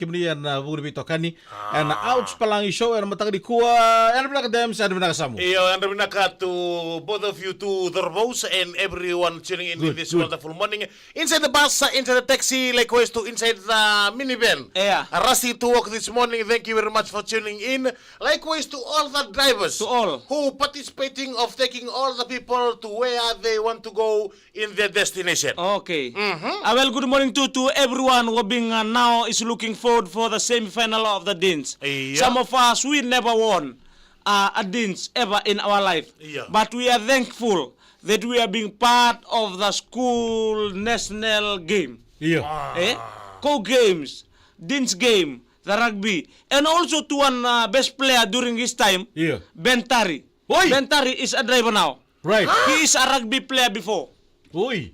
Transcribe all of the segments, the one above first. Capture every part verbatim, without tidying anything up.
kemuni ena vuku ni veitokani. Ena Ouch Palagi Show, ena mataka nikua, yadra vinaka Dems, yadra vinaka Samu. Io, yadra vinaka to both of you two, Dorvous, and everyone tuning in in this wonderful morning. Inside the bus, uh, inside the taxi, likewise to inside the minivan. Yeah. Uh, rushing to work this morning, thank you very much for tuning in. Likewise to all the drivers. To all. Who participating of taking all the people to where they want to go in their destination. Okay. Uh, well, good morning to, to everyone who being, uh, now is looking forward for the semi-final of the Deans. Yeah. Some of us, we never won, uh, a Deans ever in our life. Yeah. But we are thankful that we are being part of the school national game. Io. Eh? Co games, Deans game, the rugby, and also to one, uh, best player during his time, io, Ben Tari. Oi! Ben Tari is a driver now. Right. He is a rugby player before. Oi.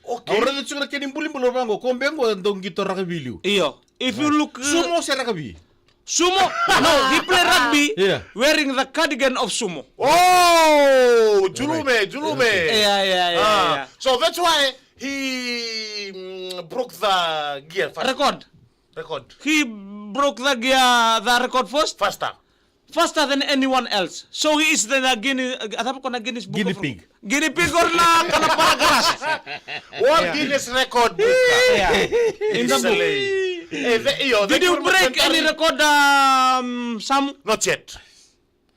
Okay. Au raica tiko na kena ibulibuli vaqo, ko beka qo e dau qito rakavi liu. Io. If you look, uh, sumo se rakavi? Sumo? No, he play rugby, yeah, wearing the cardigan of sumo. Oh, julume, julume. Yeah, yeah, yeah, yeah. So that's why he, mm, broke the gear first. Record. Record. He broke the gear, the record first. Faster. Faster than anyone else. So he is the Guinness, uh, cava ko na Guinness Book of Guinea pig. Guinea pig or na kana paragrass. World Guinness Record book. Yeah. In the book. Eh, the, io, did you break any record, um, Sam? Not yet.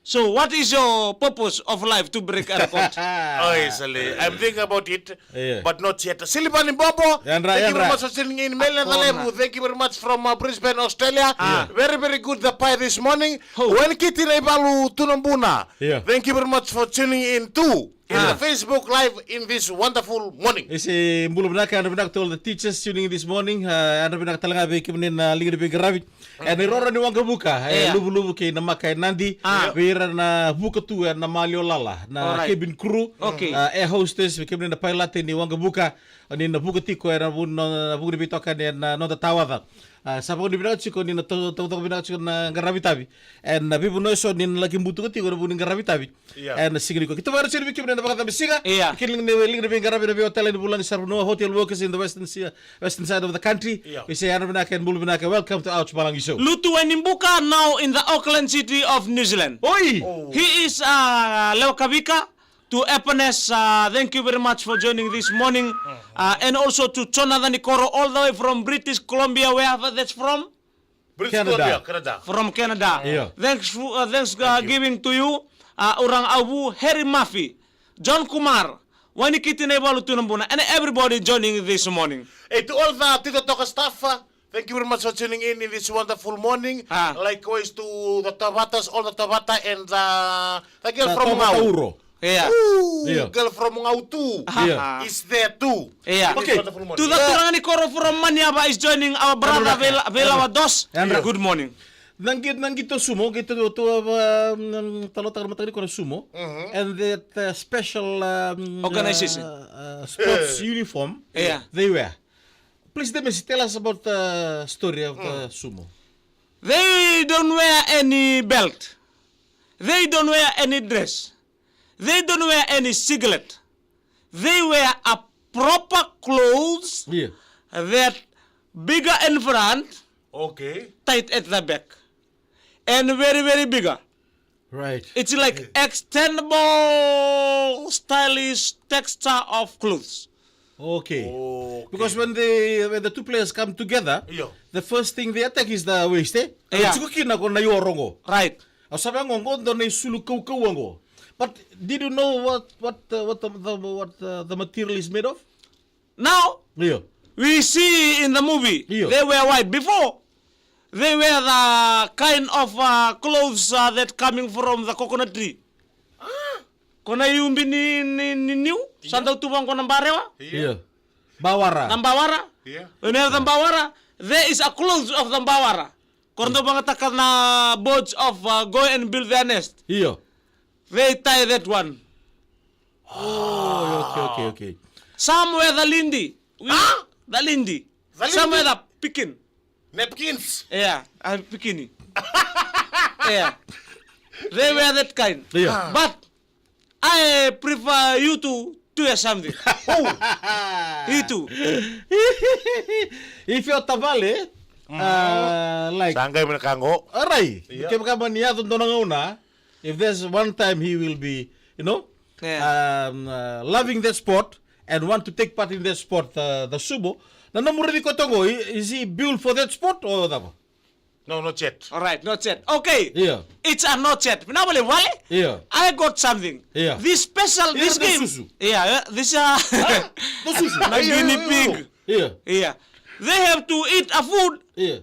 So what is your purpose of life, to break a record? Oh, easily. I'm thinking about it. Yeah. But not yet. Silivani Bobo, yadra, thank you very much for tuning in. Mele Nalevu, thank you very much from, uh, Brisbane, Australia. Ah. Very, very good the pie this morning. Who? Wainikiti Naivalu Tunabuna. Yeah. Thank you very much for tuning in too. In the Facebook Live in this wonderful morning. Ese bula vinaka, yadra vinaka to all the teachers tuning in this morning. Uh, yadra vinaka tale ga vei kemuni na liga ni veiqaravi. Ena iroro ni waqavuka, e, luvuluvu kei na maka e Nadi. Ah. Vei ira na vuka tu ena maliwa lala, na cabin crew. Okay. Ah, air hostess, vei kemuni na pilot ni waqavuka, ni na vuka tiko ena vu-, na, na vuku ni veitokani ena noda tawaca. Ah, sa vakavinavinaka tiko ni na tau-, tau-, tau vinaka tiko na qaravi tavi. Ena veivanua eso ni na laki butuka tiko na vuku ni qaravi tavi. Yeah. Ena siga nikua. Keitou vakaraitaka vei kemuni na vakacabe siga. Yeah. Kei na liga ni, liga ni veiqaravi ena veiwatela ni vula ni sara vanua, hotel workers in the western sea-, western side of the country. Yeah. We say, yadra vinaka and bula vinaka. Welcome to Ouch Palagi Show. Lutu Wainibuka, now in the Auckland City of New Zealand. Oi! Oh. He is, uh, Lewa Kavika to Epanes. Uh, thank you very much for joining this morning. Uh, and also to Jonathan Ikoro, all the way from British Columbia, wherever that's from. British Columbia, Canada. From Canada. Yeah. Thanks for, uh, thanks, uh, giving to you, uh, Urang Avu, Harry Murphy, John Kumar, Wainikiti Naivalu Tunabuna, and everybody joining this morning. Hey, to all the Tito Toka staff, uh, thank you very much for tuning in in this wonderful morning. Ah. Likewise to the Tavatas, all the Tavata, and the, the girl from Ngau. Yeah. Ooh, girl from Ngau too is there too. Yeah. Okay. To the Turaga ni Koro from Maniava is joining our brother Vela-, Velawa Dos. Good morning. Na qi-, na qito sumo, qito tu, tu, um, talotaka na mataka nikua na sumo. And that, uh, special, um, organization, uh, uh, sports uniform they wear. Please, Demis, tell us about the story of the sumo. They don't wear any belt. They don't wear any dress. They don't wear any singlet. They wear a proper clothes that bigger in front, okay, tight at the back, and very, very bigger. Right. It's like extendable, stylish texture of clothes. Okay. Okay. Because when the, when the two players come together, the first thing they attack is the waist, eh? Yeah. Tiko kina ko na ioro qo. Right. Au sa via qo, qo dua na isulu kaukauwa qo. But did you know what, what, uh, what the, the, what, uh, the material is made of? Now, we see in the movie, they wear white. Before, they wear the kind of, uh, clothes, uh, that coming from the coconut tree. Ko na iubi ni, ni, ni niu, sa dau tu vaqo na barewa. Bawara. Na bawara. When you have the bawara, there is a clothes of the bawara. Ko ra dau vagataka na birds of, uh, go and build their nest. Io. They tie that one. Oh, okay, okay, okay. Some wear the lindi. We, the lindi. Some wear the pikin. Napkins. Yeah, a pikini. Yeah. They wear that kind. Yeah. But I prefer you to, to wear something. Who? You two. If you're tavale, Uh, like, sa qai me na ka qo. All right. Yeah. Kevaka mani yaco dua na gauna, if there's one time he will be, you know, yeah, um, uh, loving that sport and want to take part in that sport, uh, the sumo. Na nomu raici koto qo, i- is he built for that sport or cava? No, not yet. All right, not yet. Okay. Yeah. It's a not yet. Vinaka vakalevu, vale? Yeah. I got something. Yeah. This special, this game. Susu. Yeah, yeah, this, uh, the susu. Na guinea pig. Yeah. Yeah. They have to eat a food. Yeah.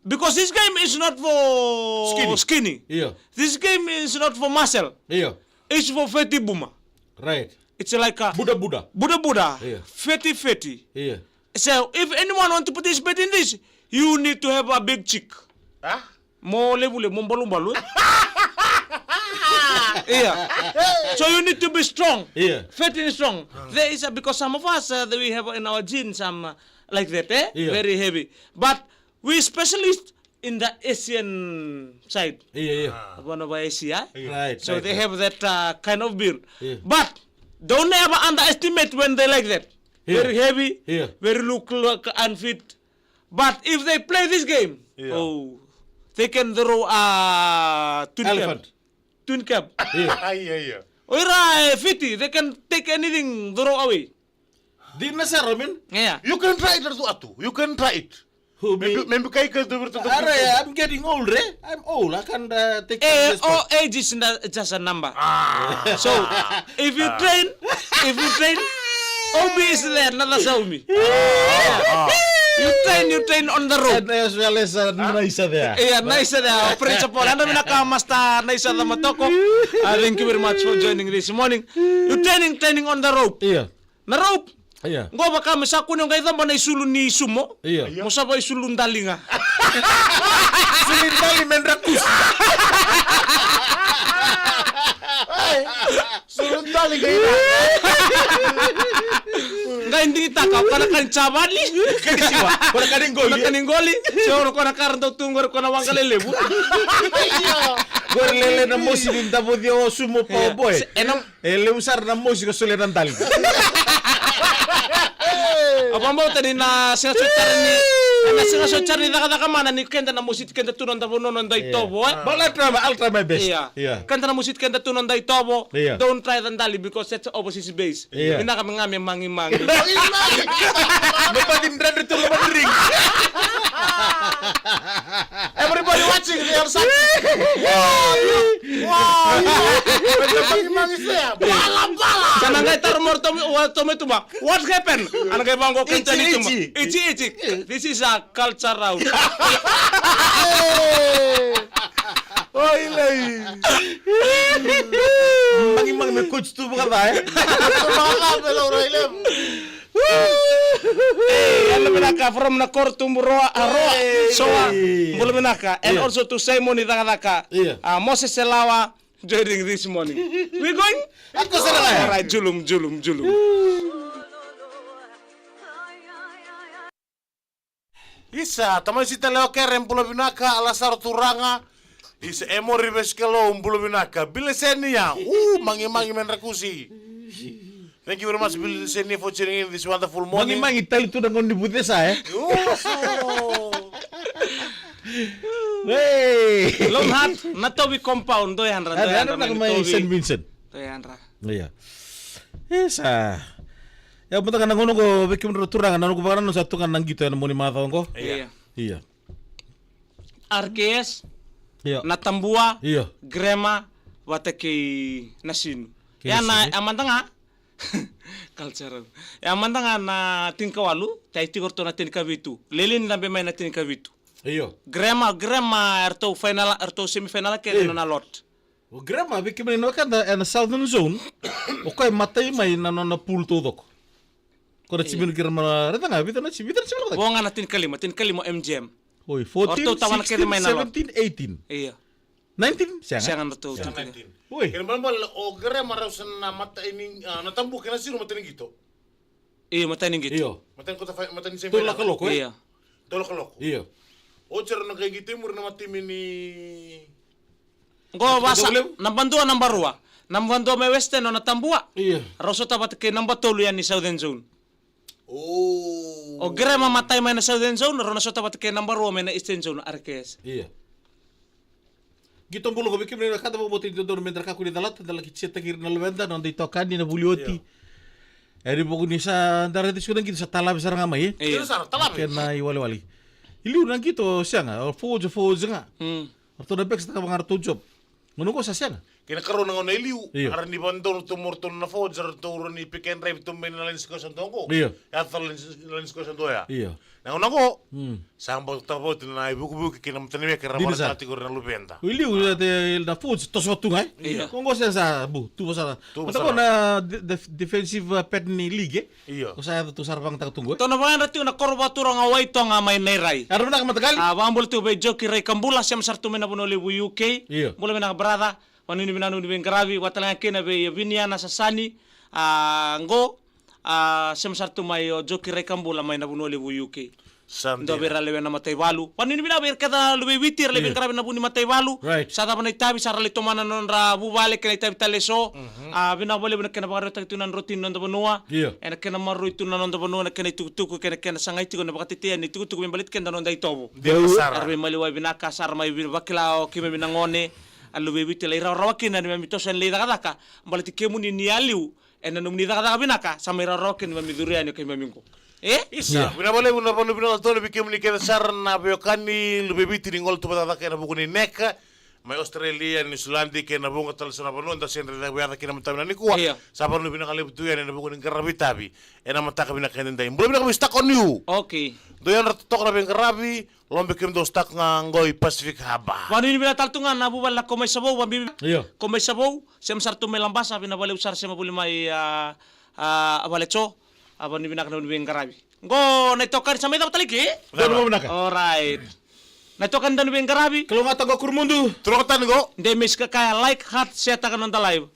Because this game is not for skinny. Skinny. Yeah. This game is not for muscle. Yeah. It's for feti buma. Right. It's like a buda buda. Buda buda. Yeah. Feti feti. Yeah. So if anyone want to participate in this, you need to have a big chick. Huh? Mo levulevu, mo balubalu. Yeah. So you need to be strong. Yeah. Fit and strong. There is a, because some of us, uh, we have in our genes some, uh, like that, eh? Yeah. Very heavy. But we specialist in the Asian side. Yeah, yeah. One of Asia. Yeah. Right. So right, they have that, uh, kind of build. Yeah. But don't ever underestimate when they like that. Yeah. Very heavy. Yeah. Very look, look unfit. But if they play this game, yeah, oh, they can throw a twin elephant. Twin cab. Yeah. Ai, ai, ai. O ira e fiti, they can take anything, throw away. Dina sara, man. Yeah. You can try it, Ratu Atu. You can try it. Who, me? Maybe, maybe kai ka do virta. Are, I'm getting old, eh? I'm old. I can't, uh, take, eh, this part. Age is not just a number. Ah. So, if you train, if you train, O B is there, another Saumi. Ah, ah. You train, you train on the road. And as well as, uh, Naisa there. Yeah, Naisa there, principal. Eda vinaka Master Naisa Matoko. Uh, thank you very much for joining this morning. You training, training on the rope. Yeah. Na rope. Ia. Qo vaka me sa kune o qai caba na isulu ni sumo. Ia. Mo sa vakaisulu dali ga. Sulu dali me drakusi. Sulu dali ga ira. Qai digitaka, ko na ka ni savali. Ka ni siwa. Ko na ka ni qoli. Ko na ka ni qoli. Se o ko na ka ra dau tu qori ko na waqa lelevu. Qori lele na mosi ni davoci o sumo pa o boy. Ena E levu sara na mosi ka solia na dali. Au vakabauta ni na sega soti sara ni, na sega soti sara ni cakacaka mana ni keda na mositi keda tu na davo nono da itovo, e? But I'll try my, I'll try my best. Ia. Ia. Keda na mositi keda tu na da itovo. Ia. Don't try the dali because that's overseas base. Ia. Vinaka me ga me magimagi. Me pati dredre tu na madring. Everybody watching, they are sucking. Wow, wow, wow. Bala, bala. Sa na qai taro mai o Tome, o Tome Tuma. What happened? Ana qai vaqo kentani Tuma. Itchy, itchy. Itchy, itchy. This is a culture out. Oi, lei. Magi, magi me coach tu vaka, e? Vaka, vaka, vaka, vaka. Ei, yalo vinaka from Nakoro, Tuburoa, Aroa, Soa, bula vinaka. And also to Simon i Cakacaka. Ia. A, Moses Elawa, joining this morning. We going? Ako sara. All right, julum, julum, julum. Isa, tamai sita lewa kere, bula vinaka, Lasaro Turaga. Isa, Emori Vesikelo, bula vinaka. Bilesenia, u, magi, magi me drakusi. Thank you very much, Bilesenia, for tuning in this wonderful morning. Magi, magi, tali tu na gauna ni vucesa, e? Uso. Hey. Lone Heart, Natovi compound, dua na yadra, dua na yadra, na mai Natovi. Saint Vincent. Dua na yadra. Ia. Isa. Ia, mada ga na gauna qo vei kemudrau turaga, na noqu vakanananu sa tu ga na qito ena mua ni macawa qo. Ia. Ia. R K S, ia. Natabua, ia. Grema, vata kei Nasinu. Kei Nasinu. Ia na, a mada ga. Cultural. Ia mada ga na tinikawalu, tai tiko ratou na tinikavitu. Lele ni cabe mai na tinikavitu. Io. Grema, Grema, eratou final, eratou semifinal kece, io. Na lot. O Grema, vei kemuni na wekada ena Southern Zone, o koya e matai mai na nona pool taucoko. Ko na timi ni Grema, raica ga, vica na timi, vica na timi na. Vo ga na tinikalima, tinikalima o M G M. Oi, fourteen, sixteen, seventeen, eighteen. Ia. Nineteen? Sega. Sega na ratou tinikalima. Oi. Kena balebale o Grema rau sa na matai ni, a, Natabua kei Nasinu matai ni qito. Io, matai ni qito. Io. Matai ni kota fai, matai ni semifinal. Tolu na kaloko, e? Io. Tolu na kaloko. Io. Oti rau na qai qito i muri na matimi ni. Qo vasa, naba dua, naba rua. Naba dua mai Western o Natabua. Io. Rau sota vata kei naba tolu yani Southern Zone. O. O Grema matai mai na Southern Zone, rau na sota vata kei na Barua mai na Eastern Zone, R K S. Ia. Qito bula ko vei kemuni na ka da vakabauta ni dodonu me da kakua ni calata, da laki setaki ira na luveda, na noda itokani na vuli oti. Ia. E ri vuku ni sa da raica tiko na qito sa talavi sara ga mai, e? Ia. Ira sara, talavi. Kena iwalewale. I liu na qito sega, o forwards, o forwards ga. Mm. Ratou na backs taka vaka ratou job. Gauna oqo sa sega. Kei na karua na gauna e liu, io, a ra ni vadodonu ratou mo ratou na forwards, a ratou ra ni pick and drive tu mai na line square sa dua oqo. Io. E a tala line, line square sa dua ya. Io. Na gauna oqo, mm, sa bau tavauti na ivukivuki kei na mataniweke ra varataka tiko ira na luveda. I liu, ah, e te na forwards, toso tu ga, e? Io. Oqo sa, sa, bu, tu sara. Tu sara. Mata ko na de-, def-, defensive, uh, pattern ni league, e? Io. Ko sa yaco tu sara vakayagataka tu qo, e? Tou na vakayadra tiko na koro vakaturaga o Waitoga mai Nairai. Era vinaka mataqali. A, vakabula tiko vei Joki Raikabula, sema sara tu mai na vanua levu U K. Io. Bula vinaka brother. Vanuinui vinaka na nomuni veiqaravi, vakatalega kina vei Viniana Sasani. A, qo, a, sema sara tu mai o Joki Raikabula mai na vanua levu U K. Sa dina. Dua vei ira lewena na mataivalu. Vanuinui vinaka vei ira kece na luve i Viti, ira lai, io, veiqaravi na vu ni mataivalu. Right. Sa cava na itavi, sa ra lai tomana na nodra vuvale kei na itavi tale eso. Mhm. A, vinaka vakalevu na kena vakarautaki tu na drotini na noda vanua. Io. Ena kena maroroi tu na noda vanua, na kena itukutuku, kei na kena sagai tiko na vakatetei ni itukutuku me baleti keda na noda itovo. Dina sara. Era veimaliwai vinaka, sa ra mai vi-, vakila o keimami na gone. A luve i Viti lai rawarawa kina ni mami toso yani lai cakacaka. Baleti kemuni ni a liu. Ena nomuni cakacaka vinaka, sa mai rawarawa kina ni mami curu yani o keimami qo. E? Isa, ia, vinaka vakalevu na vanua vinaka tolu vei kemuni kece sara na veiwekani, luve i Viti ni gole tu vakacakacaka ena vuku ni neka. Mai Australia, Niusiladi, kei na vuqa tale so na vanua, da se dredre vei yaca kina mataka vinaka nikua. Ia. Sa vanua vinaka levu tu yani ena vuku ni qaravi itavi. Ena mataka vinaka edaidai. Bula vinaka vei Stock on You. Okay. Dou yadra totoka na veiqaravi, lobe kemudou Stock ga qo i Pacific Harbour. Vanuinui vinaka tale tu ga na vuvale na Komaisavou, vabibi. Io. Komaisavou. Sema sara tu mai Labasa, vinaka vakalevu sara sema voli mai, a, a, a vale co, a, vanuinui vinaka na nomuni veiqaravi. Qo na itokani sa mai cava tale ke? Donu vinaka. Alright. Na itokani da nomuni veiqaravi. Kalougata qo Kurumudu. Turaga tani qo. De me sika kaya like, heart, share taka na noda live.